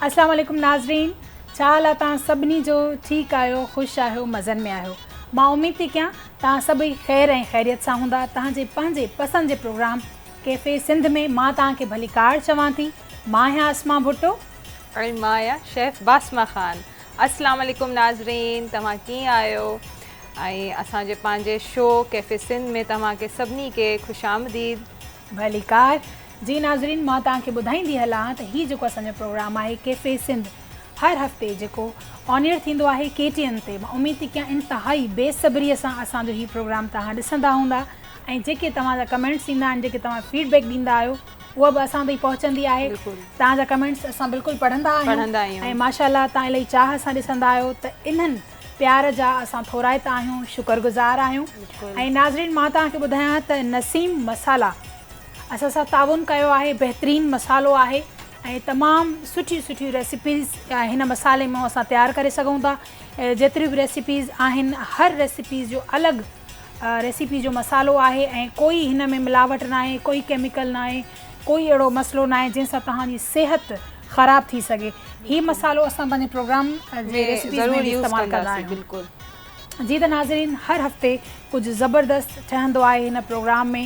اسلام عليڪم ناظرين ڇا حال آ توهان سڀني جو ٺيڪ آهيو خوش آهيو مزن ۾ آهيو مان اميد ٿي ڪيان توهان سڀئي خير ۽ خيريت سان هوندا توهان جي پنهنجي پسند جي پروگرام ڪيفي سنڌ ۾ مان توهان کي ڀليڪار چوان ٿي مان آهيان اسما ڀٽو. ۽ مان آهيان شيف باسما خان. اسلام عليڪم ناظرين توهان ڪيئن آهيو ۽ اسان جي پنهنجي شو ڪيفي سنڌ ۾ توهان کي سڀني کي خوش آمديد. ڀليڪار جي ناظرين مان توهان کي ٻڌائيندي هلان ته هي جيڪو اسان جو پروگرام آهي ڪيفي سنڌ هر هفتي جيڪو آن ايئر ٿيندو آهي ڪي ٽي اين تي مان اميد ٿي ڪيان انتهائي بي صبري سان اسان جو هي پروگرام توهان ڏسندا هوندا ۽ جيڪي توهان جا ڪمينٽس ايندا آهن جيڪي توهان فيڊ بيڪ ڏيندا آهيو اها به اسان تائين پهچندي آهي توهان جا ڪمينٽس اسان بلڪل پڙهندا آهيون ۽ ماشاء الله توهان الائي چاهه سان ڏسندا آهيو ته انهن پيار جا اسان ٿورائتا آهيون شڪر گذار آهيون ۽ ناظرين مان توهان کي ٻڌايان ته نسيم مسالا اسان سان تعاون ڪيو آهي بهترين مسالو آهي ۽ تمام سٺيون سٺيون ريسيپيز هن مسالي مان اسان تيار ڪري سگهون ٿا جيتريون به ريسيپيز آهن هر ريسيپيز جو الڳ ريسيپي جو مسالو آهي ۽ ڪوئي هن ۾ ملاوٽ ناهي ڪوئي ڪيميڪل ناهي ڪوئي اهڙو مسئلو ناهي جنهن سان توهان جي صحت خراب ٿي سگهي. هي مصالحو اسان پنهنجي پروگرام جي ريسيپيز ۾ به استعمال ڪندا آهيون. جي ته ناظرين هر هفتي ڪجهه زبردست ٺهندو آهي هن پروگرام ۾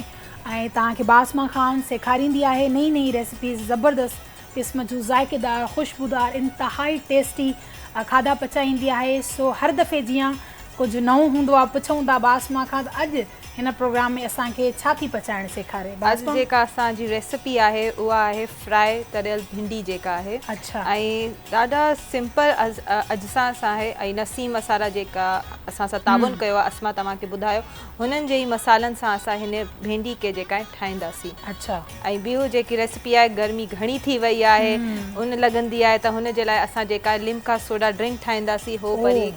۽ توهان کي باسما خان سيکاريندي آهي نئين نئين ريسيپيز زبردست قسم جون ذائقيدار خوشبودار انتهائي ٽيسٽي کاڌا پچائيندي آهي سو هر دفعي جيان ڪجهه نئون هوندو آهي پڇون ٿا باسما کان ته اڄ هن پروگرام ۾ اسان کي ڇا ٿي پچائڻ سيکاري اڄ جيڪا اسان جي ريسپي آهي اها آهي فرائي تريل ڀينڊي جيڪا آهي ۽ ڏاڍا سمپل اجزا سان آهي ۽ نسيم مصالحا جيڪا اسان سان تعاون ڪيو آهي اسما توهان کي ٻڌايو هنن جي ئي مصالحن سان اسان هن ڀينڊي کي جيڪا آهي ٺاهينداسين ۽ ٻيو جيڪي ريسپي آهي گرمي گهڻي ٿي وئي آهي ان لڳندي آهي ته هن جي لاء اسان جيڪا لمڪا سوڊا ڊرنڪ ٺاهينداسين هو وري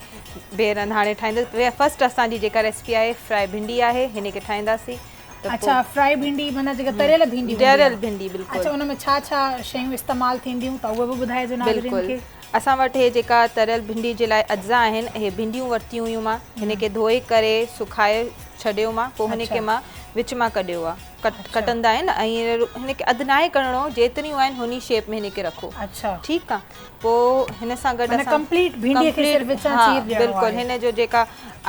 ڀينرن هاڻي ٺاهيندس فرسٽ اسان جي جيڪا ريسپي آهي فرائي ڀينڊي آهي هن کي ٺاهينداسين ته اڇا فرائي ڀينڊي معنيٰ جيڪا تريل ڀينڊي هوندي تريل ڀينڊي بلڪل اڇا ان ۾ ڇا ڇا شيون استعمال ٿينديون ته اهي به ٻڌائجو ناظرين کي بلڪل اسان وٽ هي جيڪا تريل ڀينڊي جي لاء اجزا آهن اهي ڀينڊيون ورتيون هيون مان هن کي ڌوئي ڪري سکائي ڇڏيو مان پوء هن کي مان وچ مان ڪڍيو آ ڪٽندا آهن ۽ هن کي اڌ ناهي ڪرڻو جيتريون آهن هن شيپ ۾ هن کي رکو ٺيڪ آ پوء هن سان گڏ اسان ڪمپليٽ ڀينڊي کي صرف وچان چير ڏيڻو آهي. بلڪل هن جو جيڪا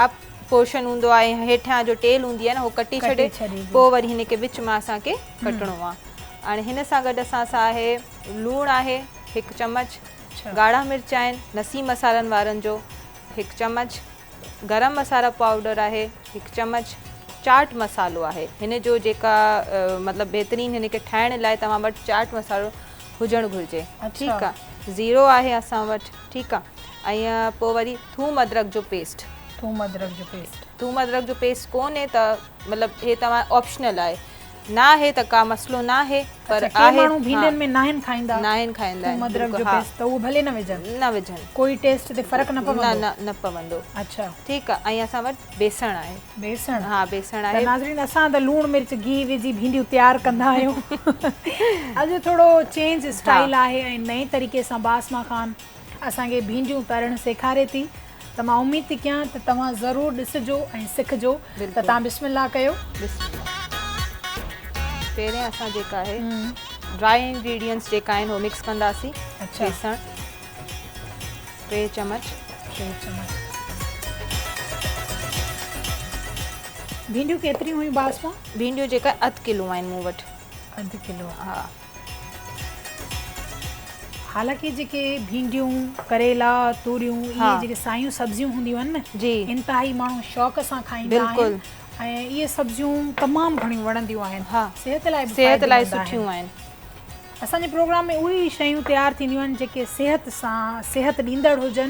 اپ پورشن هوندو آهي هيٺيان جو ٽيل هوندي آهي نه هو ڪٽي ڇڏي پوء وري هن کي وچ مان اسان کي ڪٽڻو آهي هاڻي هن سان گڏ اسان سان آهي لوڻ آهي هڪ چمچ ڳاڙها مرچ آهن نسيم مصالحن وارن جو هڪ چمچ گرم مصالحا پائوڊر آهي هڪ چمچ چاٽ مصالحو آهي هن جو جيڪا مطلب بهترين هن کي ٺاهڻ لاء توهان وٽ چاٽ مصالحو هجڻ گهرجي ٺيڪ آ زيرو آهي اسان وٽ ٺيڪ آ ۽ پوء وري ٿوم ادرڪ جو پيسٽ ٿوم ادرڪ جو پيسٽ ٿوم ادرڪ جو پيسٽ ڪونهي ته مطلب هي توهان آپشنل آهي نه آهي ته ڪا مسئلو نه آهي پر آهي ڪي ماڻهو ڀينڊين ۾ ناهن کائيندا ناهن کائيندا ٿوم ادرڪ جو پيسٽ ته اهو ڀلي نه وجهن نه وجهن ڪوئي ٽيسٽ تي فرق نه پوندو نه نه نه پوندو اڇا ٺيڪ آ ۽ اسان وٽ بيسڻ آهي بيسڻ ها بيسڻ آهي ته ناظرين اسان ته لوڻ مرچ گيهه وجهي ڀينڊيون تيار ڪندا آهيون اڄ ٿورو چينج اسٽائل آهي ۽ نئين طريقي سان باسما خان اسان کي ڀينڊيون ترڻ سيکاري ٿي ته مان اميد ٿي ڪيان ته توهان ضرور ڏسجو ۽ سکجو ته توهان بسم الله ڪيو. بسم الله پهرين اسان جيڪا آهي ڊرائي انگريڊينٽس جيڪا آهن هو مڪس ڪنداسين بيسڻ 3 چمچ 3 چمچ ڀينڊيون ڪيتريون هيون باسما؟ ڀينڊيون جيڪا اڌ ڪلو آهن مون وٽ. اڌ ڪلو ها. حالانڪه جيڪي ڀينڊيون، ڪريلا، توريون اهي جيڪي سايون سبزيون هونديون آهن نه جي انتهائي ماڻهو شوق سان کائيندا آهن ۽ اهي سبزيون تمام گهڻيون وڻنديون آهن صحت لاء به صحت لاء سٺيون آهن. اسان جي پروگرام ۾ اهي ئي شيون تيار ٿينديون آهن جيڪي صحت سان صحت ڏيندڙ هجن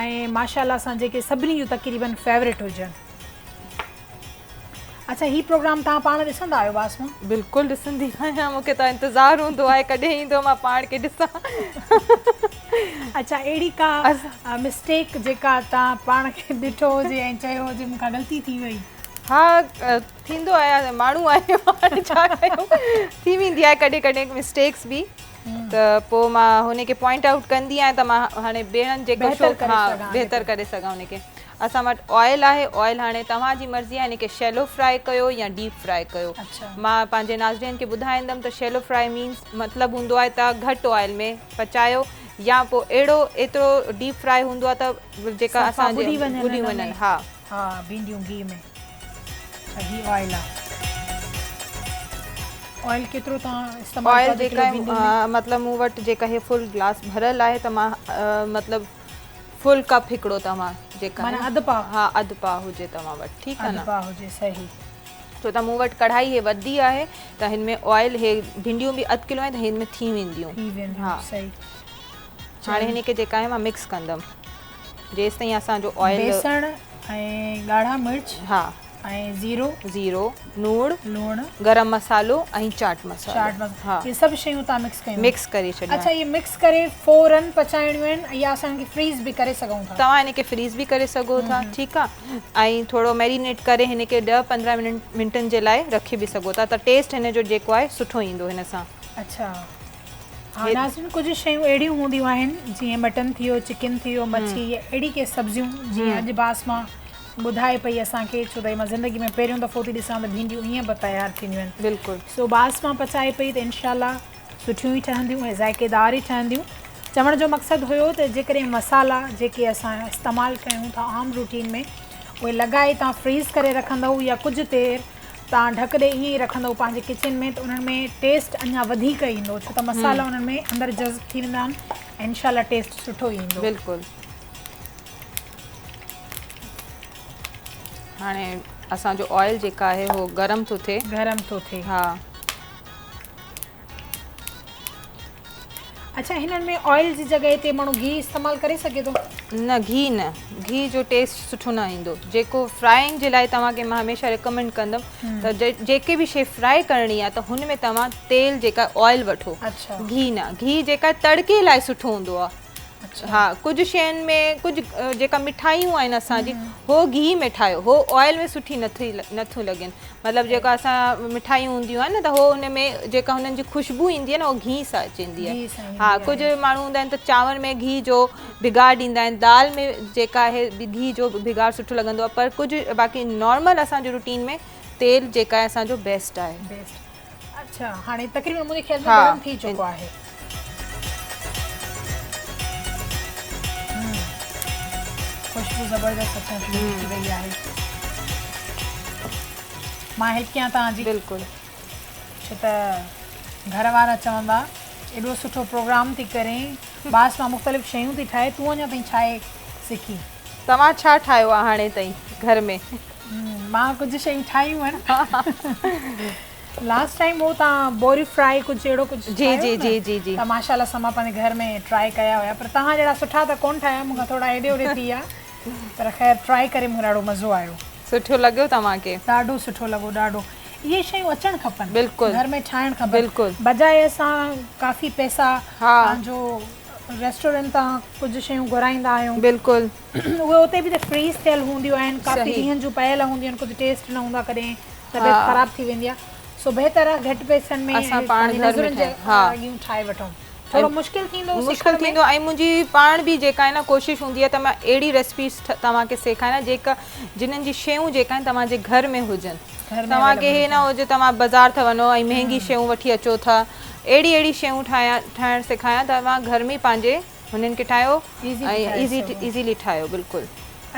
۽ ماشاء الله سان جيڪي سڀني جون تقريبن فيورٽ هجن. اڇا هي پروگرام توهان پاڻ ڏسندا آهيو باسما؟ بلڪل ڏسندي آهيان مونکي ته انتظار هوندو آهي ڪڏهن ايندو مان پاڻ کي ڏسان. اڇا اهڙي ڪا مسٽيڪ جيڪا توهان پاڻ کي ڏٺو هجي ۽ چيو هجي مون کان غلطي ٿي وئي. ها ٿيندو آهي ماڻهو آهيون هاڻي ڇا ڪيون ٿي ويندي آهي ڪڏهن ڪڏهن مسٽيڪس به ته پوء مان هن کي پوائنٽ آئوٽ ڪندي آهيان ته مان هاڻي ٻين جيڪو شو ها بهتر ڪري سگهان هن کي اسان وٽ آئل آهي آئل هاڻي توهان جي مرضي آهي هن کي شيلو فرائي ڪيو يا ڊيپ فرائي ڪيو مان پنهنجي ناظرين کي ٻڌائيندم ته شيلو فرائي مينس مطلب هوندو آهي ته گهٽ آئل ۾ پچايو يا پوء اهڙو ايترو ڊيپ فرائي هوندو آهي ته جيڪا صفا اسان جي ٻڏي وڃن ٻڏي ان وڃن ۾ ها. ها ڀينڊيون گيهه ۾. اڇا هي آئل آ. آئل ڪيترو توهان استعمال آئل ڪيو اڌ جيڪا ڪلو ڀينڊين ۾؟ مطلب مون وٽ جيڪا هي فل گلاس ڀريل آهي ته مان مطلب فل ڪپ هڪڙو توهان جيڪا معنيٰ اڌ پاء؟ ها اڌ پاء هجي توهان وٽ ٺيڪ آ اڌ نه. پاء هجي صحيح. ڇو ته مون وٽ ڪڙهائي هي وڏي آهي ته هن ۾ آئل هي ڀينڊيون به اڌ ڪلو آهن ته هن ۾ ٿي وينديون. ٿي وينديون ها صحيح. هاڻي هن کي جيڪا آهي مان مڪس ڪندم جيستائين اسان جو آئل. بيسڻ ۽ ڳاڙها مرچ ها ۽ زيرو. زيرو لوڻ لوڻ گرم مصالحو ۽ چاٽ مصالحو. چاٽ مصالحو ها اهي سڀ شيون توهان مڪس ڪيون. مڪس ڪري ڇڏيون. اڇا اهي مڪس ڪري فورن پچائڻيون آهن يا اسان هن کي فريز به ڪري سگهون ٿا؟ توهان هن کي فريز به ڪري سگهو ٿا ٺيڪ آ ۽ ٿورو ميرينيٽ ڪري هن کي 10 15 منٽن جي لاء رکي به سگهو ٿا ته ٽيسٽ هن جو جيڪو آهي سٺو ايندو هن سان. اڇا ها ناظرين ڪجهه شيون اهڙيون هونديون آهن جيئن مٽن ٿي ويو چڪن ٿي ويو مڇي يا اهڙي ڪي سبزيون جيئن اڄ باسما ٻڌائي پئي اسان کي ڇو ته مان زندگي ۾ پهريون دفعو ٿي ڏسان ته ڀينڊيون ائين به تيار ٿينديون آهن بلڪل سو باسما پچائي پئي ته انشاء الله سٺيون ئي ٺهنديون ۽ ذائقيدار ئي ٺهنديون چوڻ جو مقصد هيو ته جيڪڏهن مصالحا جيڪي اسان استعمال ڪيون ٿا عام روٽين ۾ اهي لڳائي تان فريز ڪري رکندؤ يا ڪجهه دير توهان ڍڪ ڏئي ائين ئي رکندؤ پنهنجي ڪچن ۾ ته انهن ۾ ٽيسٽ اڃا وڌيڪ ايندو ڇو ته مصالحا انهن ۾ اندر جذب ٿي ويندا آهن ۽ انشاء الله ٽيسٽ سٺو ئي ايندو. بلڪل هاڻي اسان جو آئل جيڪا آهي هو گرم ٿو ٿئي. گرم ٿو ٿئي. ها. اڇا هنن ۾ آئل جي جڳهه تي ماڻهو گيهه استعمال ڪري سگهي ٿو؟ نه گيهه نه گيهه جو ٽيسٽ سٺو نه ايندو جيڪو فرائنگ جي لاء توهان کي مان هميشه ريڪمينڊ ڪندم ته جيڪي به شي فرائي ڪرڻي آهي ته هن ۾ توهان تيل جيڪا آئل وٺو گيهه نه گيهه جيڪا تڙڪي لاء سٺو هوندو آهي ها ڪجهه شين ۾ ڪجهه جيڪا مٺايون آهن اسان جي هو گيهه ۾ ٺاهيو هو آئل ۾ سٺي نٿي نٿيون لڳن مطلب جيڪا اسان مٺايون هونديون آهن نه ته هو ان ۾ جيڪا هنن جي خوشبو ايندي آهي نه هو گيهه سان اچي ايندي آهي ها ڪجهه ماڻهو هوندا آهن ته چانور ۾ گيهه جو بگاڙ ڏيندا آهن دال ۾ جيڪا آهي گيهه جو بگاڙ سٺو لڳندو آهي پر ڪجهه باقي نارمل اسان جو روٽين ۾ تيل جيڪا آهي اسان جو بيسٽ آهي. بيسٽ اڇا هاڻي تقريبن منهنجي خيال ۾ گرم ٿي چڪو آهي. خوشبو زبردست اچڻ شروع ٿي وئي آهي. مان هيلپ ڪيان توهان جي. بلڪل. ڇو ته گهر وارا چوندا ايڏو سٺو پروگرام ٿي ڪرين باس مان مختلف شيون ٿي ٺاهي تون اڃا تائين ڇا آهي سکي. توهان ڇا ٺاهيو آهي هاڻي تائين گهر ۾؟ مان ڪجهه شيون ٺاهيون آهن. لاسٽ ٽائيم هو تان بوري فرائي ڪجهه اهڙو ڪجهه جي جي جي جي جي ته ماشاءالله سان مان پنهنجي گهر ۾ ٽرائي ڪيا هيا پر توهان جهڙا سٺا ته ڪون ٺاهيا مون کان ٿورا هيڏي هوڏي ٿي ويا پر خير ٽرائي ڪري مون کي ڏاڍو مزو آيو. سٺو لڳيو توهان کي؟ ڏاڍو سٺو لڳو ڏاڍو اهي شيون اچڻ کپن بلڪل گهر ۾ ٺاهڻ کپن بلڪل بجاء اسان ڪافي پئسا پنهنجو ريسٽورنٽ تان ڪجهه شيون گهرائيندا آهيون بلڪل اهي اتي به ته فريز ٿيل هونديون آهن ڪافي ڏينهن جون پيل هونديون آهن ڪجهه ٽيسٽ نه هوندا ڪڏهن طبيعت خراب ٿي ويندي آهي سو بهتر آهي گهٽ پئسن ۾ اسان پاڻ پنهنجي گهر ۾ نظرن جي ٺاهيون ها اڳيون ٺاهي وٺون ٿورو مشڪل ٿيندو مشڪل سکڻ ۾ ٿيندو ۽ منهنجي پاڻ به جيڪا آهي نه ڪوشش هوندي آهي ته مان اهڙي ريسپيز توهان کي سيکاريان جيڪا جنھن جي شيون جيڪا آهن توهان جي گهر ۾ هجن گهر ۾ توهان کي اويليبل هي نه هجن هجي توهان بازار ٿا وڃو ۽ مهنگي شيون وٺي اچو ٿا اهڙي اهڙي شيون ٺاهيان ٺاهڻ سيکاريان توهان گهر ۾ پنهنجي هنن کي ٺاهيو ايزي ۽ ٺاهي ايزي سگهو ايزيلي ٺاهيو بلڪل.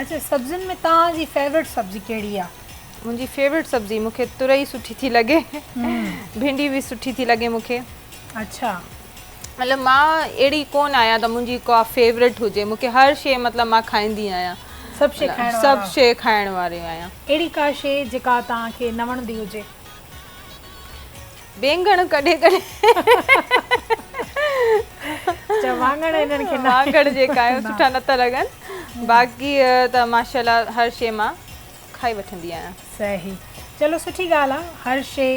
اڇا سبزين ۾ توهان جي فيورٽ سبزي ڪهڙي آهي؟ منهنجي فيورٽ سبزي مون کي ترئي سٺي ٿي لڳي ڀينڊي به سٺي ٿي لڳي مون کي. اڇا. مطلب مان اهڙي ڪون آهيان ته منهنجي ڪا فيورٽ هجي مون کي هر شي مطلب مان کائيندي آهيان. سڀ شي کائڻ وارا. سڀ شي کائڻ واري آهيان. اهڙي ڪا شي جيڪا توهان کي نه وڻندي هجي؟ بينگڻ ڪڏهن ڪڏهن. اڇا واڱڻ انهن کي نه. واڱڻ جيڪا آهي سٺا نه ٿا لڳن باقي ته ماشاءالله هر شي مان کائي وٺندي آهيان. صحيح چلو سٺي ڳالهه آ هر شي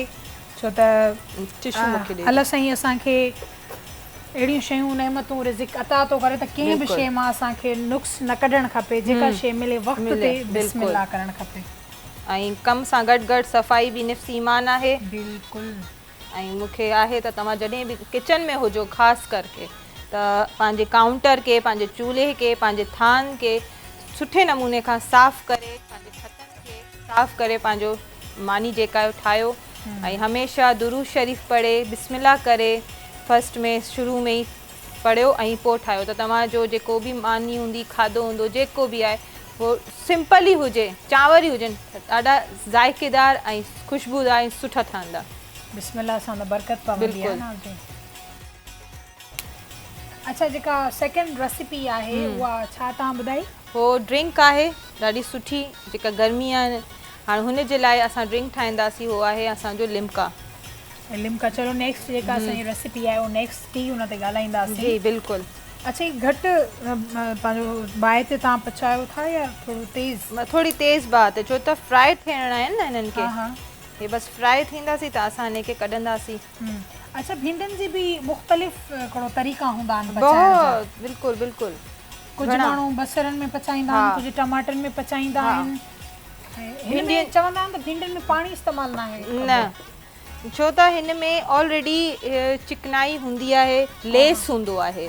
ڇو ته ٽشو مونکي ڏي. الله سائين اسان کي اهڙيون شيون نعمتون رزق عطا ٿو ڪري ته ڪنهن به شي مان اسان کي نقص نه ڪڍڻ کپي جيڪا شي ملي وقت تي بسم الله ڪرڻ کپي. ۽ ڪم سان گڏ گڏ صفائي به نفس ايمان آهي. بلڪل. ۽ مون کي آهي ته توهان جڏهن به ڪچن ۾ هجو خاص ڪر ڪي ته پنهنجي ڪائونٽر کي پنهنجي چولهي کي پنهنجي ٿان کي سٺي نموني کان صاف ڪري پنهنجي ڇتن کي صاف ڪري پنهنجو ماني جيڪا آهي ٺاهيو ۽ هميشه درود شريف پڙهي بسم الله ڪري فرسٽ ۾ شروع ۾ ئي پڙهيو ۽ پوء ٺاهيو ته توهان جو جيڪو به ماني هوندي کاڌو هوندو جيڪو به آهي اهو سمپل ئي هجي چانور ئي هجن ڏاڍا ذائقيدار ۽ خوشبودار ۽ سٺا ٺهندا. بسم الله سان ته برڪت پوندي آهي نه. اڇا جيڪا سيڪنڊ ريسيپي آهي اها ڇا توهان ٻڌائي؟ هو ڊرنڪ آهي ڏاڍي سٺي جيڪا گرمي آهي هاڻي هن جي لاء اسان ڊرنڪ ٺاهينداسين هو آهي اسان جو لمڪا. لمڪا چلو نيڪسٽ جيڪا اسان جي ريسيپي آهي اهو نيڪسٽ ئي ان تي ڳالهائينداسين. جي بلڪل. اڇا هي گهٽ پنهنجو باهه تي توهان پچايو ٿا يا ٿورو تيز؟ ٿوري تيز باهه تي ڇو ته فرائي ٿيڻا آهن نه هنن کي هي بس فرائي ٿينداسين ته اسان هن کي ڪڍنداسين. اڇا ڀينڊين جي به مختلف هڪڙو طريقا هوندا آهن پچائڻ جا. بهت بلڪل بلڪل. ڪجهه ماڻهو بصرن ۾ پچائيندا آهن ڪجهه ٽماٽن ۾ پچائيندا آهن. هن ۾ چوندا آهن ته ڀينڊين ۾ پاڻي استعمال ناهي ڪبو. نه ڇو ته هن ۾ آلريڊي چڪنائي هوندي آهي ليس هوندو آهي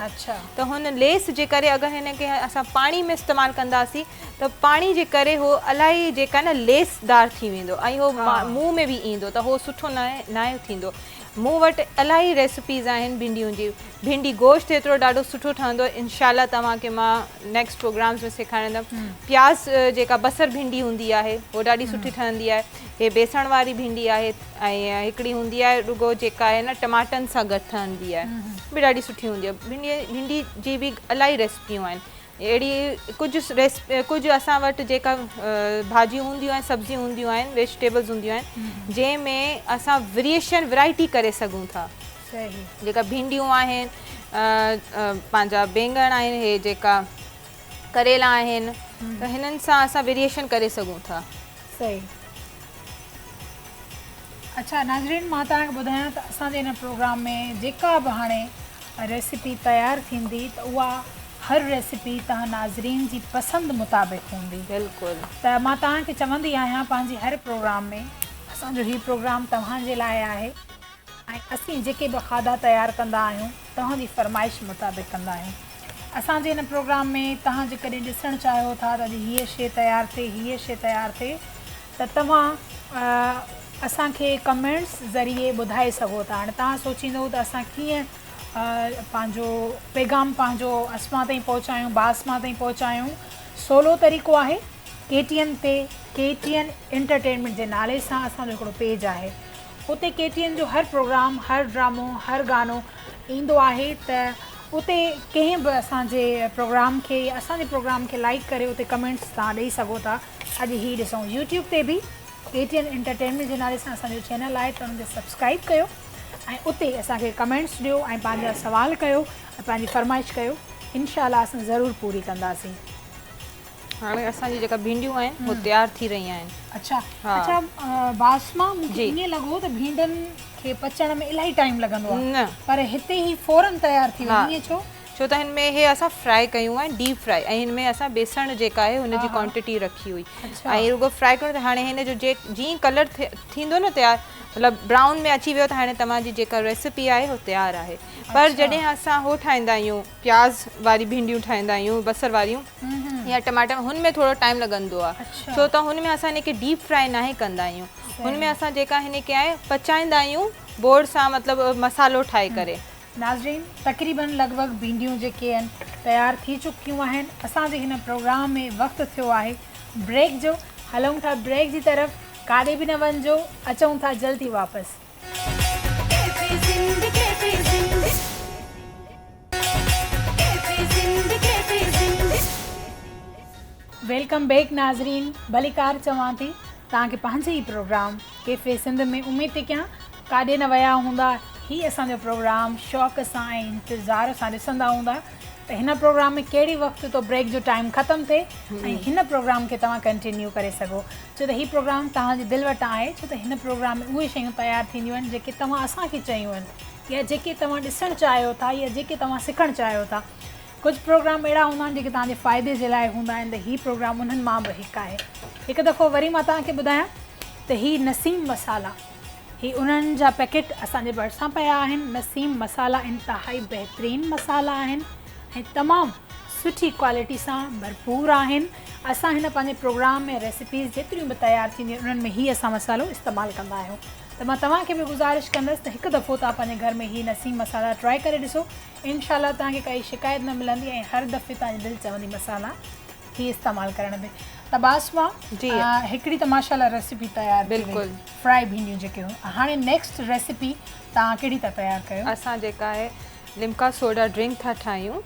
ته هن ليس جي ڪري اگر هن کي اسان پاڻي ۾ استعمال ڪنداسين ته پاڻي جي ڪري هو الاهي جيڪا نه ليس دار ٿي ويندو ۽ هو منهن ۾ به ايندو ته هو سٺو ناهي ٿيندو مون وٽ الاهي ريسپيز آهن ڀينڊيون جي ڀينڊي گوشت هيترو ڏاڍو سٺو ٺهندو انشاء الله توهان کي مان نيڪسٽ پروگرامز ۾ سيکاريندم پياز جيڪا بصر ڀينڊي هوندي آهي هو ڏاڍي سٺي ٺهندي آهي هي بيسڻ واري ڀينڊي آهي ۽ هڪڙي هوندي آهي رڳو جيڪا آهي نه ٽماٽن سان گڏ ٺهندي آهي به ڏاڍي سٺي هوندي آهي ڀينڊي ڀينڊي جي به الاهي ريسپيون آهن اهڙي ڪجهه ريسپي ڪجهه اسان وٽ جيڪا ڀاڄيون هونديون آهن سبزيون هونديون آهن ويجيٽيبلز هونديون آهن جنهن ۾ اسان ويريئيشن ورائٽي ڪري سگهون ٿا جيڪا ڀينڊيون آهن پنهنجا بينگڻ آهن هي جيڪا ڪريلا آهن ته هنن سان اسان ويريئيشن ڪري سگهون ٿا. صحيح. اڇا ناظرين مان توهان کي ٻڌايان ته اسان جي هن پروگرام ۾ جيڪا به هاڻي ريسيپي تيار ٿيندي ته اها هر ريسيپي توهان ناظرين جي پسند مطابق هوندي. بلڪل. ته مان توهان کي چوندي آهيان پنهنجي هر پروگرام ۾ اسان جو هي پروگرام توهان جي لاء آهي ۽ اسين جيڪي به کاڌا تيار ڪندا آهيون توهان جي فرمائش مطابق ڪندا آهيون. اسان جي هن پروگرام ۾ توهان جيڪڏهن ڏسڻ چاهيو ٿا ته اڄ هيء شيء تيار ٿئي هيء شيء تيار ٿئي ته توهان اسان کي ڪمينٽس ذريعي ٻڌائي سگهو ٿا. هاڻي توهان سوچيندو ته اسان ڪيئن پنهنجو پيغام پنهنجو اسما تائين پهچايون باسما تائين پهچايون. سولو طريقو آهي ڪي ٽي اين تي ڪي ٽي اين انٽرٽينمينٽ جي نالي سان اسان جو هڪڙو پيج آهي. اتي ڪي ٽي اين جو هر پروگرام، هر ڊرامو، هر گانو ايندو آهي ته اتي ڪنهن به اسان جي پروگرام کي يا اسان جي پروگرام کي لائيڪ ڪري اتي ڪمينٽس توهان ڏئي سگهو ٿا. اڄ هي ڏسون يوٽيوب تي به ڪي ٽي اين انٽرٽينمينٽ جي نالي سان اسان جو چينل آهي ته ان کي سبسڪرائيب ڪيو ۽ اتي اسان کي ڪمينٽس ڏيو ۽ پنهنجا سوال ڪيو ۽ پنهنجي فرمائش ڪيو انشاء الله اسان ضرور پوري ڪنداسين. هاڻي اسان جي جيڪا ڀينڊيون آهن هو تيار ٿي رهيون آهن. اڇا اڇا باسما مون کي ائين لڳو ته ڀينڊن کي پچڻ ۾ الاهي ٽائيم لڳندو آهي نه پر هتي هي فورن تيار ٿي ويون ائين ڇو؟ ڇو ته هن ۾ هي اسان فرائي ڪيون آهن ڊيپ فرائي ۽ هن ۾ اسان بيسڻ جيڪا آهي هن جي ڪوانٽيٽي رکي هئي ۽ رڳو فرائي ڪرڻو ته هاڻي هن جو جيئن ڪلر ٿيندو نه تيار مطلب برائون ۾ اچي ويو ته هاڻي توهان جي جيڪا ريسپي آهي هو تيار آهي پر جڏهن اسان هو ٺاهيندا آهيون پياز واري ڀينڊيون ٺاهيندا آهيون بصر واريون يا ٽماٽا هن ۾ ٿورو ٽائيم لڳندو آهي ڇو ته هن ۾ اسان هن کي ڊيپ فرائي ناهي ڪندا آهيون هن ۾ اسان جيڪا هن کي آهي پچائيندا آهيون ٻوڙ سان مطلب مصالحو ٺاهي ڪري. ناظرين تقريبن لڳ ڀڳ ڀينڊيون جيڪي آهن تيار ٿي چڪيون آهن اسان جي هن پروگرام ۾ وقت ٿيو آهي بريڪ جو هلون ٿا بريڪ جي طرف ڪاڏي به نه وڃجو اچون ٿا جلد ئي واپس. Welcome back ناظرين ڀليڪار چوان ٿي توهان کي پنهنجي ئي پروگرام ڪيفي سنڌ ۾ اميد ٿي ڪيان ڪاڏي نه ويا هوندا هي اسان جو پروگرام شوق سان ۽ انتظار سان ڏسندا هوندا ته هن پروگرام ۾ ڪهڙي وقت ٿو بريڪ جو ٽائيم ختم ٿئي ۽ هن پروگرام کي توهان ڪنٽينيو ڪري سگهو ڇو ته هي پروگرام توهان جي دل وٽان آهي ڇو ته هن پروگرام ۾ اهي شيون تيار ٿينديون آهن جيڪي توهان اسان کي چيون آهن يا جيڪي توهان ڏسڻ چاهيو ٿا يا جيڪي توهان سکڻ چاهيو ٿا ڪجهه پروگرام اهڙا هوندا آهن جيڪي توهان جي فائدي جي لاء هوندا آهن ته هي پروگرام انهن مان به هڪ آهي هڪ دفعو وري مان توهان کي ٻڌايان ته هي نسيم مسالا هي انهن جا پيڪيٽ اسان جي ڀرسان پيا آهن نسيم مسالا انتهائي بهترين مسالا آهن ۽ تمام سٺي ڪوالٽي سان ڀرپور آهن اسان هن پنهنجي پروگرام ۾ ريسيپيز جيتريون به تيار ٿينديون آهن انهن ۾ هي اسان مسالو استعمال ڪندا آهيون. ته مان توهان کي به گذارش ڪندس ته هڪ دفعو توهان پنهنجي گهر ۾ هي نسيم مصالحا ٽرائي ڪري ڏسو انشاء الله توهان کي ڪائي شڪايت نه ملندي ۽ هر دفعي توهان جي دل چوندي مصالحا هي استعمال ڪرڻ تي ته باسما جي هڪڙي ته ماشاء الله ريسيپي تيار ٿي وئي فرائي ڀينڊيون جيڪي هاڻي نيڪسٽ ريسيپي توهان ڪهڙي ٿا تيار ڪيو؟ اسان جيڪا آهي لمڪا سوڊا ڊرنڪ ٿا ٺاهيون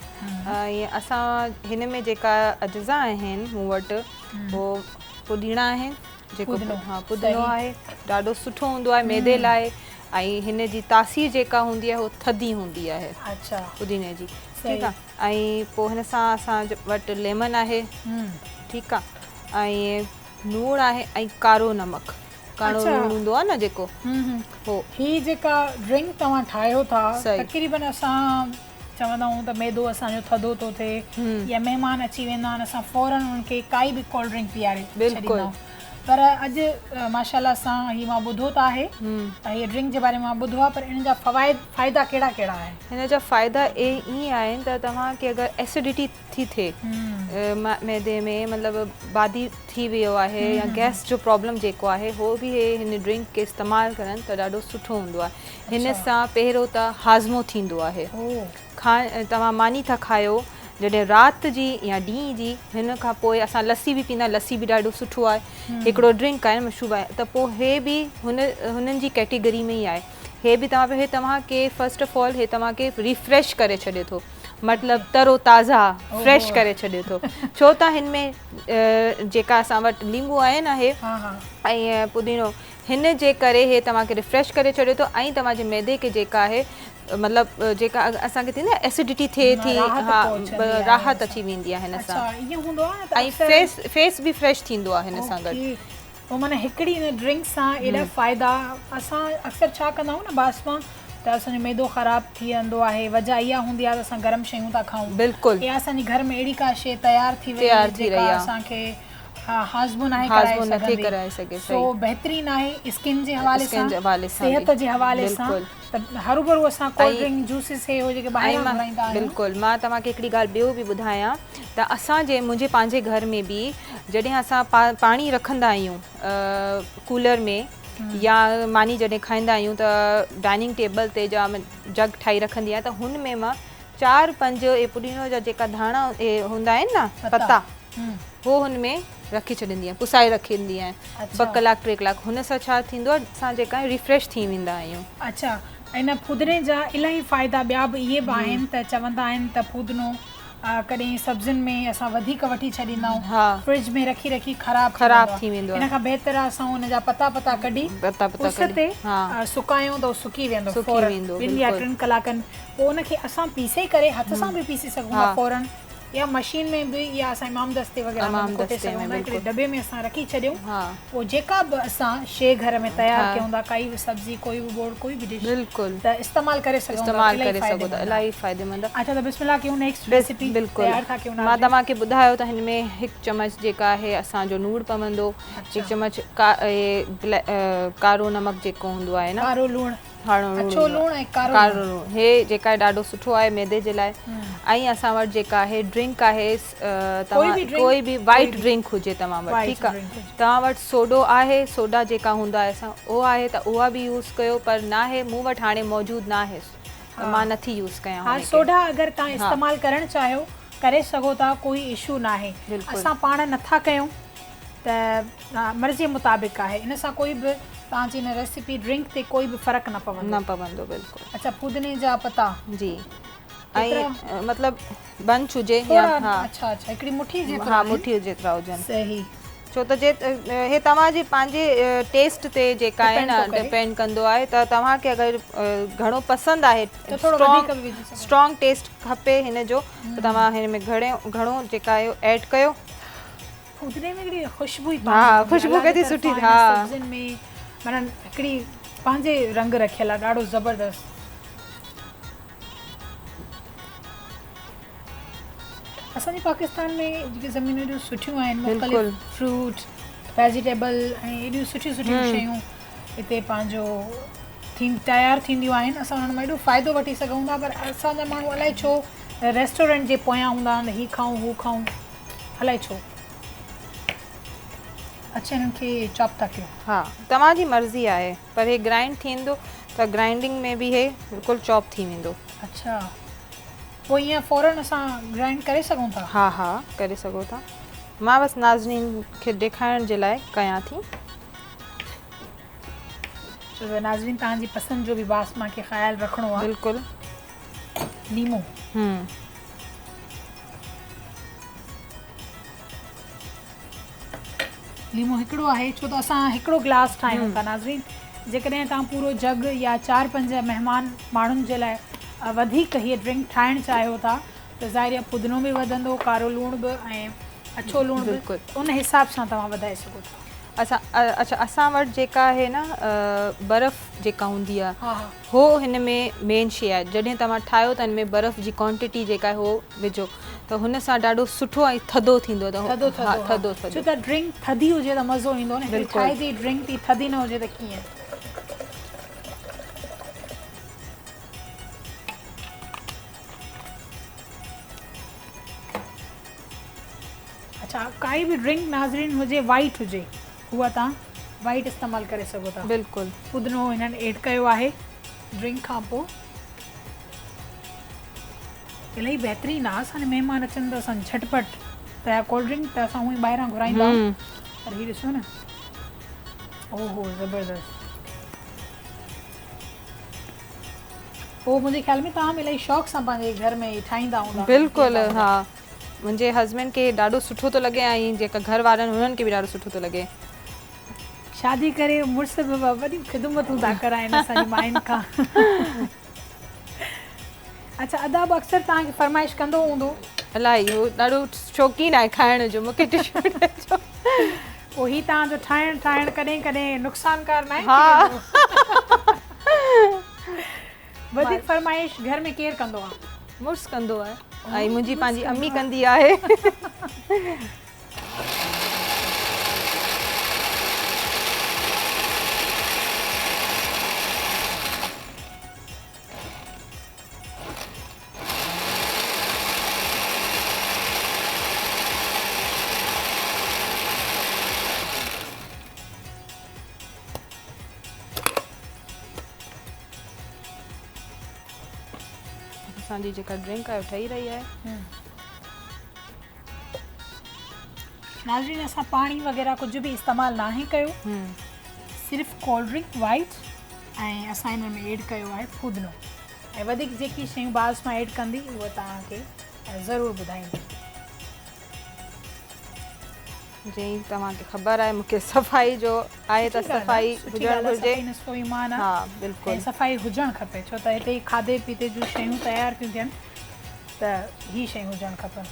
۽ اسان هن ۾ جيڪا اجزا آهن مون وٽ هو پوديڻا آهن جيڪو ها پودينو آهي ڏاڍو سٺو هوندو آهي معدي لاء ۽ هن جي تاثير جيڪا هوندي آهي هو ٿڌي هوندي آهي اڇا پوديني جي ٺيڪ آهي ۽ پوء هن سان اسان وٽ ليمن آهي ٺيڪ آهي ۽ لوڻ آهي ۽ ڪارو نمڪ ڪارو لوڻ هوندو آهي نه جيڪو هو. هي جيڪا ڊرنڪ توهان ٺاهيو ٿا تقريبن اسان چوندا آهيون ته ميدو اسان جو ٿڌو ٿو ٿئي يا مهمان اچي ويندا آهن اسان فورن انهن کي ڪائي به ڪولڊ ڊرنڪ پياري ڇڏيندا آهيون پر اڄ ماشاء الله سان هي مان ٻڌو ته آهي هي ڊرنڪ جي باري ۾ مان ٻڌو آهي پر ان جا فوائد فائدا ڪهڙا ڪهڙا آهن؟ هن جا فائدا اهي آهن ته توهان کي اگر ايسڊٽي ٿي ٿئي معدي ۾ مطلب بادي ٿي ويو آهي يا گئس جو پرابلم جيڪو آهي هو به هي هن ڊرنڪ کي استعمال ڪرن ته ڏاڍو سٺو هوندو آهي هن سان پهريون ته هاضمو ٿيندو آهي توهان ماني ٿا کايو جڏهن رات جي يا ڏينهن جي هن کان پوء اسان لسي به پيندا لسي به ڏاڍو سٺو آهي هڪڙو ڊرنڪ آهي مشروب آهي ته پوء هي به هن هنن جي ڪيٽيگري ۾ ئي آهي هي به توهان هي توهان کي فرسٽ آف آل هي توهان کي ريفريش ڪري ڇڏي ٿو مطلب ترو تازه فريش ڪري ڇڏي ٿو ڇو ته هن ۾ جيڪا اسان وٽ ليمو آهي نه هي ۽ پودينو هن جي ڪري هي توهان کي ريفريش ڪري ڇڏي ٿو ۽ توهان جي معدي کي جيڪا آهي مطلب جيڪا اسان کي ٿيندي آهي ايسڊٽي ٿئي ٿي ها راحت اچي ويندي آهي هن سان ۽ فيس فيس به فريش ٿيندو آهي هن سان گڏ پوء معنيٰ هڪڙي ان ڊرنڪ سان ايڏا فائدا اسان اڪثر ڇا ڪندا آهيون نه باسما ته اسان جو معدو خراب ٿي ويندو آهي وجه اها هوندي آهي ته اسان گرم شيون ٿا کائون بلڪل يا اسان جي گهر ۾ اهڙي ڪا شي تيار ٿي وئي آهي جيڪا اسان کي هاضمو ناهي ڪرائي سگهندي سو بهترين آهي اسڪن جي حوالي سان صحت جي حوالي سان ته هروڀرو اسان ڪولڊ ڊرنڪ جوسز هي هو جيڪي ٻاهران گهرائيندا آهيون. بلڪل مان توهان کي هڪڙي ڳالهه ٻيو به ٻڌايان ته اسان جي منهنجي پنهنجي گهر ۾ به جڏهن اسان پاڻي رکندا آهيون ڪولر ۾ يا ماني جڏهن کائيندا آهيون ته ڊائننگ ٽيبل تي جا جڳ ٺاهي رکندي آهيان ته هن ۾ مان چار پنج اهي پودينو جا جيڪا ڌاڻا اهي هوندا آهن نه پتا هو هن ۾ رکي ڇڏيندي آهيان پسائي رکندي آهيان ٻه ڪلاڪ ٽي ڪلاڪ هن سان ڇا ٿيندو آهي اسان جيڪا ريفريش ٿي ويندا آهيون. اڇا ان ڦودني جا الاهي فائدا ٻيا به اهي به آهن ته چوندا آهن ته ڦودنو ڪڏهن سبزين ۾ اسان وڌيڪ وٺي ڇڏيندا آهيون فرج ۾ رکي رکي خراب ٿي ويندو آهي ان کان بهتر آهي اسان ان جا پتا پتا ڪڍي اس تي سڪايون ته سڪي ويندو فورن ٻن يا ٽن ڪلاڪن پوء ان کي اسان پيسي ڪري هٿ سان به پيسي سگهون ٿا فورن يا مشين ۾ به يا اسان امام دستي وغيره ۾ به ڪوٽي سگهون ٿا هڪڙي ڊٻي ۾ اسان رکي ڇڏيون پوء جيڪا به اسان شي گهر ۾ تيار ڪيون ٿا ڪائي به سبزي ڪوئي به ٻوڙ ڪوئي به ڊش بلڪل ته استعمال ڪري سگهون ٿا استعمال ڪري سگهون ٿا الاهي فائديمند اڇا ته بسم الله ڪيون نيڪسٽ ريسيپي تيار ٿا ڪيون مان توهان کي ٻڌايو ته هن ۾ هڪ چمچ جيڪا آهي اسان جو نوڙ پوندو هڪ چمچ ڪارو نمڪ جيڪو هوندو آهي نه ڪارو لوڻ اڇو لوڻ ۽ ڪارو لوڻ هي جيڪا آهي ڏاڍو سٺو آهي معدي جي لاء ۽ اسان وٽ جيڪا آهي ڊرنڪ آهي توهان ڪوئي به وائيٽ ڊرنڪ هجي توهان وٽ ٺيڪ آهي توهان وٽ سوڊو آهي سوڊا جيڪا هوندا آهي اسان اهو آهي ته اها به يوز ڪيو پر ناهي مون وٽ هاڻي موجود ناهي ته مان نٿي يوز ڪيان ها سوڊا اگر توهان استعمال ڪرڻ چاهيو ڪري سگهو ٿا ڪوئي اشو ناهي اسان پاڻ نٿا ڪيون ته مرضي مطابق آهي ان سان ڪوئي به توهان جي ان ريسيپي ڊرنڪ تي ڪوئي به فرق نه پوندو. نه پوندو بلڪل. اڇا پودني جا پتا. جي ۽ مطلب بنچ هجي يا ها اڇا اڇا هڪڙي مٺي جيترا ها مٺي جيترا هجن صحيح ڇو ته جي هي توهان جي پنهنجي ٽيسٽ تي جيڪا آهي نه ڊپينڊ ڪندو آهي ته توهان کي اگر گهڻو پسند آهي اسٽرانگ ٽيسٽ کپي هن جو ته توهان هن ۾ گهڻي گهڻو جيڪا آهي ايڊ ڪيو. پودني ۾ هڪڙي خوشبو ئي پنهنجي هوندي آهي خوشبو ڪيتري سٺي ها سبزين ۾ معنيٰ هڪڙي پنهنجي رنگ رکيل آهي ڏاڍو زبردست. اسان جي پاڪستان ۾ جيڪي زمينون ايڏيون سٺيون آهن مختلف فروٽ ويجيٽيبل ۽ ايڏيون سٺيون سٺيون شيون هتي پنهنجو ٿي تيار ٿينديون آهن اسان انهن مان ايڏو فائدو وٺي سگهون ٿا پر اسان جا ماڻهو الائي ڇو ريسٽورنٽ جي پويان هوندا آهن هي کائون هو کائون الائي ڇو. اڇا انهن کي چاپ ٿا ڪيو. ها توهان جي مرضي آهي پر هي گرائنڊ ٿيندو ته گرائنڊنگ ۾ به هي بلڪل چاپ ٿي ويندو. اڇا پوء ائين فورن اسان گرائنڊ ڪري سگهون ٿا. ها ها ڪري سگهو ٿا مان بس ناظرين کي ڏيکارڻ جي لاء ڪيان ٿي. ڇو ته ناظرين توهان جي پسند جو به باس مان کي خيال رکڻو آهي. بلڪل. ليمو. هم. ليمو هڪڙو آهي ڇو ته اسان هڪڙو گلاس ٺاهيون ٿا ناظرين جيڪڏهن توهان پورو جڳ يا 4 5 مهمان ماڻهن جي لاء وڌيڪ هيء ڊرنڪ ٺاهڻ چاهيو ٿا ته ظاهر آهي پودنو به وڌندو ڪارو لوڻ به ۽ اڇو لوڻ به ان حساب سان توهان وڌائي سگهو ٿا. اسان اڇا اسان وٽ جيڪا آهي نه برف جيڪا هوندي آهي هو هن ۾ مين شي آهي جڏهن توهان ٺاهيو ته هن ۾ برف جي ڪوانٽيٽي جيڪا آهي هو وجهو ته هن سان ڏاڍو سٺو ۽ ٿڌو ٿيندو ته ٿڌو ٿڌو ها ٿڌو ٿڌو ڇو ته ڊرنڪ ٿڌي هجي ته مزو ايندو نه هڪڙي ٺاهجي ڊرنڪ ٿي ٿڌي نه هجي ته ڪيئن. اڇا ڪائي به ڊرنڪ ناظرين هجي وائيٽ هجي اها توهان وائيٽ استعمال ڪري سگهو ٿا. بلڪل. پودنو هنن ايڊ ڪيو آهي ڊرنڪ کان پو. الاهي بهترين آ اسان جا مهمان اچن ته اسان جهٽ پٽ ته ڪولڊ ڊرنڪ ته اسان هونئن ٻاهران گهرائيندا آهيون پر هي ڏسو نه اوهو زبردست. پوء منهنجي خيال ۾ توهان به الاهي شوق سان پنهنجي گهر ۾ هي ٺاهيندا هوندا. بلڪل ها منهنجي هسبينڊ کي ڏاڍو سٺو ٿو لڳي ۽ جيڪا گهر وارا آهن انهن کي به ڏاڍو سٺو ٿو لڳي. شادي ڪري مڙس به وڏيون خدمتون ٿا ڪرائين اسان جي ماين کان. اڇا ادا به اڪثر توهان کي فرمائش ڪندو هوندو. الاهي هو ڏاڍو شوقين آهي کائڻ جو مون کي ٽشو ڏجو. پوء هي توهان جو ٺاهڻ ٺاهڻ ڪڏهن ڪڏهن نقصانڪار ناهي ٿي ويندو. وڌيڪ فرمائش گهر ۾ ڪير ڪندو آ؟ مڙس ڪندو آهي ۽ منهنجي پنهنجي امي ڪندي آهي. اسان جي جيڪا ڊرنڪ آهي ٺهي رهي آهي. ناظرين اسان پاڻي وغيره ڪجهه به استعمال ناهي ڪيو صرف ڪولڊ ڊرنڪ وائيٽ ۽ اسان ان ۾ ايڊ ڪيو آهي ڦودنو ۽ وڌيڪ جيڪي شيون باس مان ايڊ ڪندي اهو توهان کي ضرور ٻڌائيندي. جئين توهان کي خبر آهي مون کي صفائي جو آهي ته صفائي هجڻ گهرجي. صفائي نصف ايمان آهي. ها بلڪل. ۽ صفائي هجڻ کپي ڇو ته هتي کاڌي پيتي جون شيون تيار ٿيون ٿين ته هي شيون هجڻ کپن.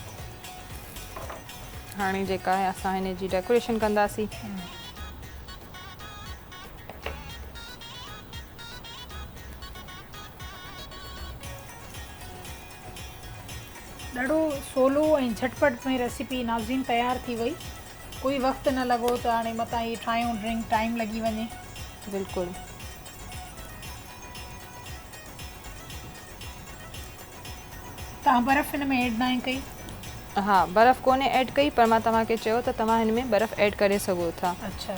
هاڻي جيڪا آهي اسان هن جي ڊيڪوريشن ڪنداسين. ڏاڍو سولو ۽ جهٽ پٽ ۾ ريسيپي ناظرين تيار ٿي وئي ڪوئي وقت نه لڳو ته هاڻي متان هي ٺاهيون ڊرنڪ ٽائيم لڳي وڃي. بلڪل. توهان برف هن ۾ ايڊ ناهي ڪئي. ها برف ڪونهي ايڊ ڪئي پر مان توهان کي چيو ته توهان هن ۾ برف ايڊ ڪري سگهو ٿا. اڇا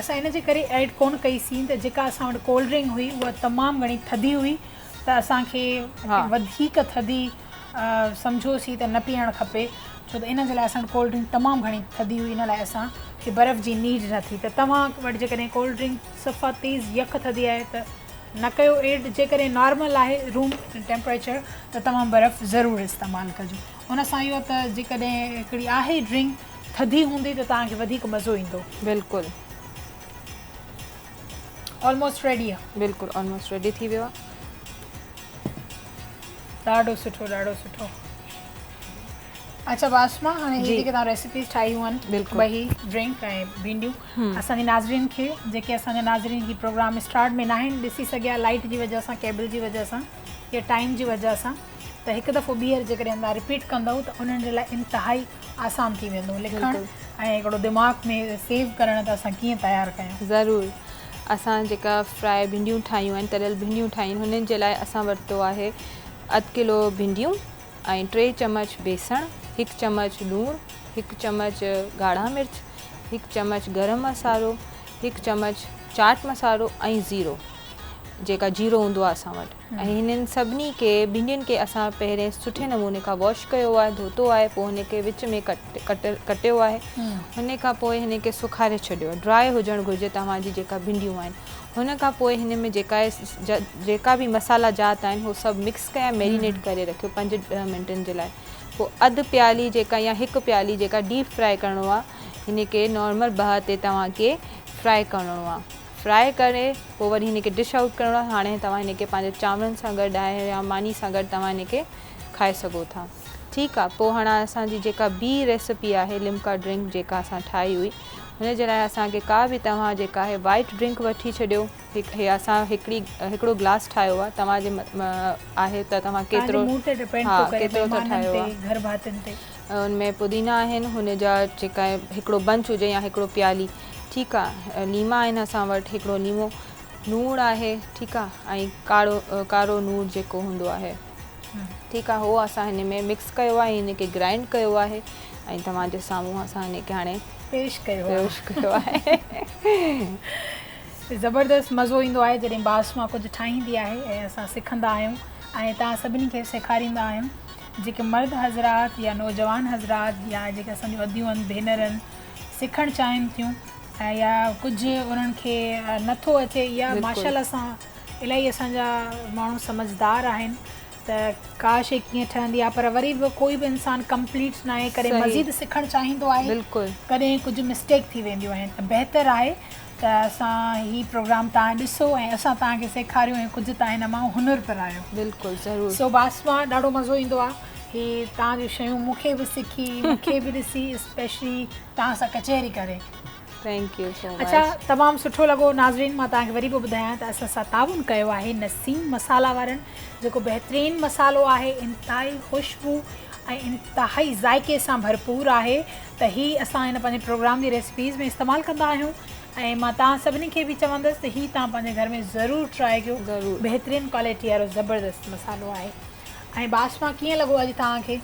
اسان ان جي ڪري ايڊ ڪونه ڪئي سين ته جيڪا اسان وٽ ڪولڊ ڊرنڪ هئي اها تمام گهڻي ٿڌي هئي ته اسان کي وڌيڪ ٿڌي سمجهيو سين ته نه پيئڻ کپي ڇو ته ان جي لاء اسان وٽ ڪولڊ ڊرنڪ تمام گهڻي ٿڌي هئي ان لاء اسان کي برف جي نيڊ نه ٿي ته توهان وٽ جيڪڏهن ڪولڊ ڊرنڪ صفا تيز يخ ٿڌي آهي ته نه ڪيو ايڊ جيڪڏهن نارمل آهي روم ٽيمپريچر ته توهان برف ضرور استعمال ڪجو ان سان اهو ته جيڪڏهن هڪڙي آهي ڊرنڪ ٿڌي هوندي ته توهان کي وڌيڪ مزو ايندو. بلڪل. آلموسٽ ريڊي آ. بلڪل آلموسٽ ريڊي ٿي ويو آ. ڏاڍو سٺو ڏاڍو سٺو. اڇا باسما هاڻي هي جيڪي توهان ريسيپيز ٺاهيون آهن ٻئي ڊرنڪ ۽ ڀينڊيون اسان جي ناظرين کي جيڪي اسان جا ناظرين هي پروگرام اسٽارٽ ۾ ناهن ڏسي سگهيا لائٽ جي وجه سان ڪيبل جي وجه سان يا ٽائيم جي وجه سان ته هڪ دفعو ٻيهر جيڪڏهن توهان رپيٽ ڪندؤ ته انهن جي لاء انتهائي آسان ٿي ويندو لکڻ ۽ هڪڙو دماغ ۾ سيو ڪرڻ ته اسان ڪيئن تيار ڪيون. ضرور اسان جيڪا فرائي ڀينڊيون ٺاهيون آهن تريل ڀينڊيون ٺاهيون آهن انهن جي لاء اسان ورتو آهي اڌ ڪلو ڀينڊيون ۽ ٽي چمچ بيسڻ، هڪ چمچ لوڻ، هڪ چمچ ڳاڙها مرچ هڪ چمچ گرم مصالحو، هڪ چمچ چاٽ مصالحو ۽ زيرو جيڪا جيرو هوندو آهي اسان وٽ ۽ هنن سڀني کي ڀينڊين کي اسان پهرين سٺي نموني کان واش ڪيو آهي ڌوتو آهي پوء هن کي وچ ۾ ڪٽ ڪٽ ڪٽيو آهي هن کان پوء هن کي سکاري ڇڏيو آهي ڊرائي هجڻ گهرجي توهان جي جيڪا ڀينڊيون آهن هن کان پوء هن ۾ جيڪا جيڪا به مصالحا جات آهن هو سڀ مڪس ڪيا ميرينيٽ ڪري رکيو پنج ڏهه منٽن جي لاء پوء اڌ پيالي جيڪا يا هڪ پيالي جيڪا ڊيپ فرائي ڪرڻو آهي هن کي نارمل باهه تي توهان کي فرائي ڪرڻو آهي فرائي ڪري پوء وري هن کي ڊش آئوٽ ڪرڻو آهي هاڻي توهان هن کي پنهنجي چانورن سان گڏ آهي يا ماني سان گڏ توهان هن کي کائي سگهو ٿا ٺيڪ آهي پوء هاڻي اسان جي جيڪا ٻي ريسپي آهي لمڪا ڊرنڪ جيڪا اسان ٺاهي هئي هن جي لاء اسان کي ڪا به توهان جيڪا آهي وائٽ ڊرنڪ وٺي ڇڏيو هڪ هي اسان هڪڙي هڪڙو گلاس ٺاهيو آهي توهان جي آهي ته توهان ڪيترو ها ڪيترو ٿا ٺاهيو گهر ڀاتين تي ان ۾ پودينا آهن هن جا جيڪا هڪڙو بنچ هجي يا هڪڙو پيالي ٺيڪ آ ليما آهن اسان وٽ هڪڙو ليمو لوڻ آهي ٺيڪ آ ۽ ڪاڙو ڪارو نوڻ جيڪو هوندو آهي ٺيڪ آ هو اسان هن ۾ مڪس ڪيو آهي هن کي گرائنڊ ڪيو آهي ۽ توهان جي سامهون اسان هن کي هاڻي پيش ڪيو پيش ڪيو آهي. زبردست مزو ايندو آهي جڏهن باس مان ڪجهه ٺاهيندي آهي ۽ اسان سکندا آهيون ۽ توهان سڀني کي سيکاريندا آهيون جيڪي مرد حضرات يا نوجوان حضرات يا جيڪي اسان جون اديون آهن ڀينر آهن سکڻ چاهين ٿيون ۽ يا ڪجهه انهن کي نٿو اچي يا ماشاء الله سان الاهي اسان جا ماڻهو سمجهدار آهن ته ڪا شي ڪيئن ٺهندي آهي پر وري به ڪوئي به انسان ڪمپليٽ ناهي ڪڏهن مزيد سکڻ چاهيندو آهي ڪڏهن ڪجهه مسٽيڪ ٿي وينديون آهن ته بهتر آهي ته اسان هي پروگرام توهان ڏسو ۽ اسان توهان کي سيکاريون ۽ ڪجهه توهان هن مان هنر پرايو. بلڪل ضرور. سو باسما ڏاڍو مزو ايندو آ هي توهان جون شيون مون کي به سکي مون کي به ڏسي اسپيشلي توهان سان ڪچهري ڪري. Thank you so much. اڇا تمام سٺو لڳو ناظرين مان توهان کي وري به ٻڌايان ته اسان سان تعاون ڪيو آهي نسيم مصالحا وارن جيڪو بهترين مصالحو آهي انتهائي خوشبو ۽ انتهائي ذائقي سان ڀرپور آهي ته هي اسان هن پنهنجي پروگرام جي ريسپيز ۾ استعمال ڪندا آهيون ۽ مان توهان سڀني کي به چوندس ته هي توهان پنهنجي گهر ۾ ضرور ٽرائي ڪيو بهترين ڪوالٽي وارو زبردست مصالحو آهي ۽ باسما ڪيئن لڳو اڄ توهان کي؟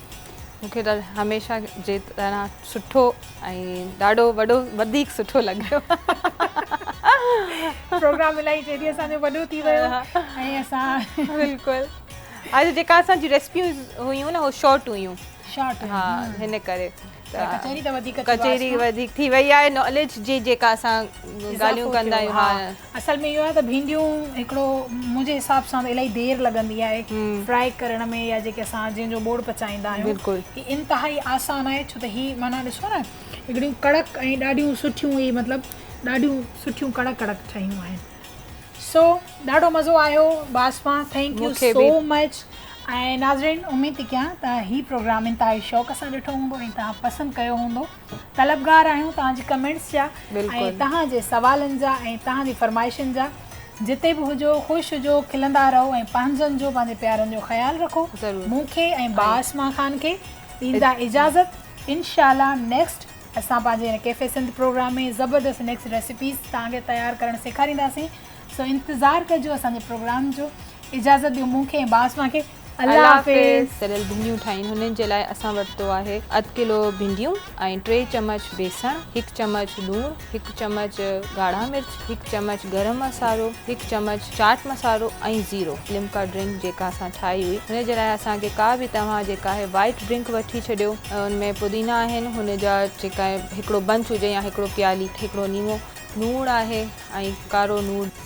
مون کي ته هميشه جي طرح سٺو ۽ ڏاڍو وڏو وڌيڪ سٺو لڳيو. پروگرام الائي جيڏي اسان جو وڏو ٿي ويو ۽ اسان بلڪل اڄ جيڪا اسان جي ريسپيون هيون نه هو شارٽ هيون شارٽ ها هن ڪري ڪچهري ته وڌيڪ ڪچهري وڌيڪ ٿي وئي آهي ناليج جي جيڪا اسان ڳالهيون ڪندا آهيون ها اصل ۾ اهو آهي ته ڀينڊيون هڪڙو منهنجي حساب سان ته الاهي دير لڳندي آهي فرائي ڪرڻ ۾ يا جيڪي اسان جنهن جو ٻوڙ پچائيندا آهيون بلڪل هي انتهائي آسان آهي ڇو ته هي معنيٰ ڏسو نه هڪڙيون ڪڙڪ ۽ ڏاڍيون سٺيون هي مطلب ڏاڍيون سٺيون ڪڙڪ ڪڙڪ ٺهيون آهن سو ڏاڍو مزو آيو Basma thank you so much ۽ ناظرين اميد ٿي ڪيان ته هي پروگرام انتهائي شوق سان ڏٺو هوندو ۽ توهان پسند ڪيو هوندو طلبگار آهيون توهان جي ڪمينٽس جا ۽ توهان جي سوالن جا ۽ توهان جي فرمائشن جا جتي به هجو خوش هجو کلندا رهو ۽ پنهنجن جو پنهنجي پيارن جو خيال رکو مون کي ۽ باسما خان کي ڏيندا اجازت انشاء الله نيڪسٽ اسان پنهنجي هن ڪيفي سنڌ پروگرام ۾ زبردست نيڪسٽ ريسيپيز توهان کي تيار ڪرڻ سيکارينداسين سو انتظار ڪجو اسان جي پروگرام جو اجازت ڏيو مون کي ۽ باسما کي الله حافظ. تريل ڀينڊيون ٺاهين هنن جي لاء اسان ورتو آهي اڌ ڪلو ڀينڊيون ۽ ٽي چمچ بيسڻ هڪ چمچ لوڻ هڪ چمچ ڳاڙها مرچ هڪ چمچ گرم مصالحو هڪ چمچ چاٽ مصالحو ۽ زيرو لمڪا ڊرنڪ جيڪا اسان ٺاهي هئي هن جي لاء اسان کي ڪا به توهان جيڪا آهي وائٽ ڊرنڪ وٺي ڇڏيو ان ۾ پودينا آهن هن جا جيڪا هڪڙو بنچ هجي يا هڪڙو پيالي هڪڙو ليمو لوڻ آهي ۽ ڪارو نوڻ.